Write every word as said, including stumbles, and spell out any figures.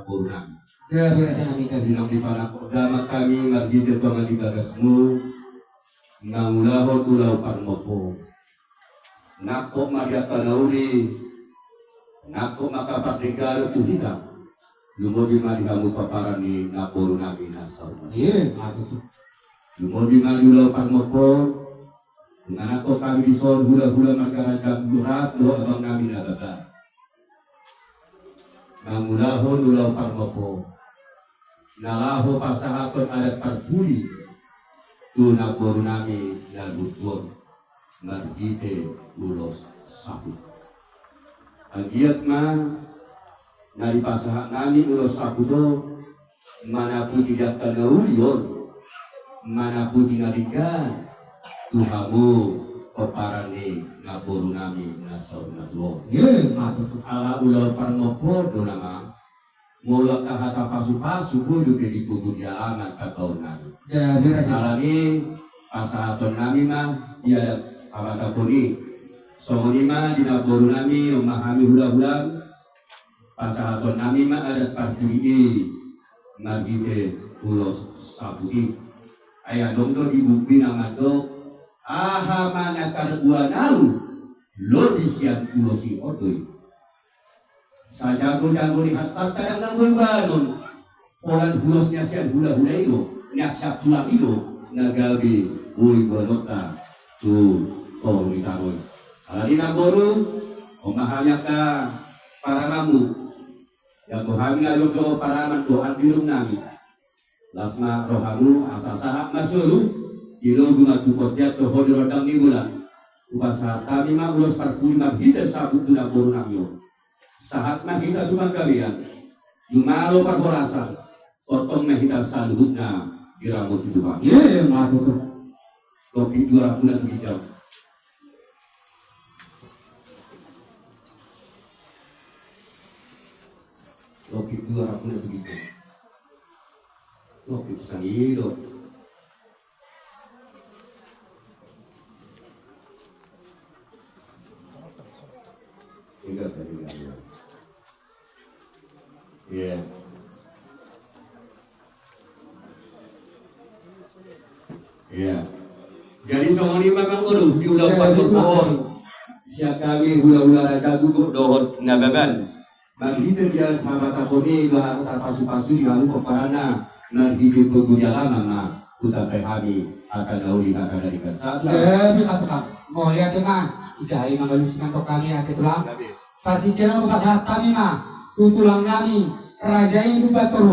Boru nami. Gabe raja nami gabe. Di naung dipanangkok damang hami marhite tonga ni bagasmu, mangulahon ulaon parmompo. Nangkok ma di angka na uli, nangkok ma angka pardengganon tu hita. Lumobi ma di hamu pomparan ni namboru nami na saur matua. Iya, ma tutu. Lumobi ma di ulaon parmompo. Nunga nangkok hami dison hulahula marga Raja Guru rap dohot abang nami Nababan. Mangulahon ulaon parmompo na laho pasahathon adat parpudi tu namboru nami na luhut on marhite ulos saput. Anggiat ma na dipasahat nami ulos saput on manaputi di angka na uli on, manaputi na denggan tu hamu pomparan ni namboru nami na saur matua on. Iya, ma tutu. Ala ulaon parmompo do nama, molo angka hata pasupasu boi dope dipogu di alaman panggabean nami. Gabe raja. Alani pasahaton nami ma di adat pamatapon i. Songon i ma di namboru nami, on ma hami hulahulam. Pasahaton nami ma adat parpudi i marhite ulos saput i. Ai adong do di buku i na mandok, aha ma na tarbuan ahu lobi sian ulos i, on do i. Sajagojago ni hatanta ndang na boi boanon. Pola ulos na sian hulahula i do, na sian tulang i do, na gabe boi boanonta tu toru ni tano i. Alani namboru, on ma hami angka paramanmu. Janggo hami na jotjot paraman tu angka inang nami. Las ma rohamu asa sahat ma solu, di logu ma tu potian tu hodi rondang ni bulan. Hupasahat hami ma ulos parpudi marhite saput tu namboru nami on. Sahat ma hita tu panggabean. Jumalo parhorasan. Tongtong ma hita saluhutna diramoti Tuhan. Iya, ma tutu. Lopi dua rakuna tu ginjang. Lopi dua rakuna tu ginjang. Lopi tu sangilo. Ingat dari. Iya. Iya. Jadi songon i ma, Amang Guru, di ulaon parmompo on. Sian hami hulahula Raja Guguk dohot Nababan. Marhite di adat pamatapon i, dohot hata pasupasu di hamu pomparanna, marhite pogu di alaman ma hutambai hami hata na uli, hata na denggan. Sahat ma. Iya, ma tutu. Mauliate ma, jadi mangalusi ma antong hami, ate tulang. Gabe. Partingkian on hupasahat hami ma tu tulang nami, Raja i Lumban Toruan.